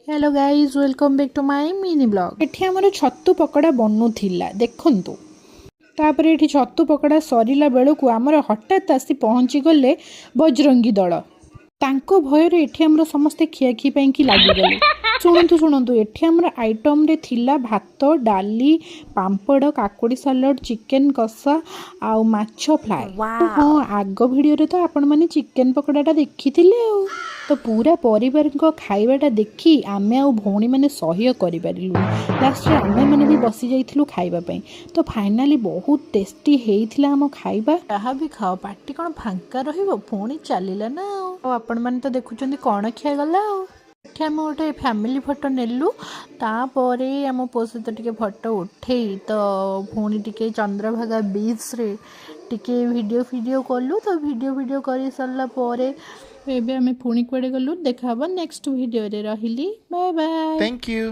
Hello guys, welcome back to my mini vlog. ଏଠି ଆମର ଛତୁ ପକୋଡ଼ା ବନୁଥିଲା, ଦେଖନ୍ତୁ। ତାପରେ ଏଠି ଛତୁ ପକୋଡ଼ା ସରିଲା ବେଳକୁ ଆମର ହଠାତ୍ ଆସି ପହଞ୍ଚିଗଲେ ବଜରଙ୍ଗୀ ଦଳ। ତାଙ୍କ ଭୟରେ ଏଠି ଆମର ସମସ୍ତେ ଖିଆଖିଇ ପାଇଁକି ଲାଗିଗଲେ। ଶୁଣନ୍ତୁ ଶୁଣନ୍ତୁ, ଏଠି ଆମର ଆଇଟମ୍ରେ ଥିଲା ଭାତ, ଡାଲି, ପାମ୍ପଡ଼, କାକୁଡ଼ି ସାଲଡ଼, ଚିକେନ୍ କଷା ଆଉ ମାଛ ଫ୍ରାଏ। ହଁ, ଆଗ ଭିଡ଼ିଓରେ ତ ଆପଣମାନେ ଚିକେନ୍ ପକୋଡ଼ାଟା ଦେଖିଥିଲେ। ଆଉ ତ ପୁରା ପରିବାରଙ୍କ ଖାଇବାଟା ଦେଖି ଆମେ ଆଉ ଭଉଣୀମାନେ ସହ୍ୟ କରିପାରିଲୁନି। ଲାଷ୍ଟରେ ଆମେମାନେ ବି ବସି ଯାଇଥିଲୁ ଖାଇବା ପାଇଁ। ତ ଫାଇନାଲି ବହୁତ ଟେଷ୍ଟି ହେଇଥିଲା ଆମ ଖାଇବା। ଯାହା ବି ଖାଅ, ପାଟି କ'ଣ ଫାଙ୍କା ରହିବ? ପୁଣି ଚାଲିଲା ନା। ଆଉ ଆପଣମାନେ ତ ଦେଖୁଛନ୍ତି କ'ଣ ଖିଆଗଲା। ଆଉ ଏଠି ଆମେ ଗୋଟେ ଫ୍ୟାମିଲି ଫଟୋ ନେଲୁ। ତାପରେ ଆମ ପୁଅ ସହିତ ଟିକେ ଫଟୋ ଉଠେଇ ତ ପୁଣି ଟିକେ ଚନ୍ଦ୍ରଭାଗା ବିଚ୍ରେ ଟିକେ ଭିଡ଼ିଓ ଫିଡ଼ିଓ କଲୁ। ତ ଭିଡ଼ିଓ ଫିଡ଼ିଓ କରି ସାରିଲା ପରେ ଏବେ ଆମେ ପୁଣି କୁଆଡ଼େ ଗଲୁ, ଦେଖା ହବ ନେକ୍ସଟ ଭିଡ଼ିଓରେ। ରହିଲି, ବାଏ ବାଏ। Thank you.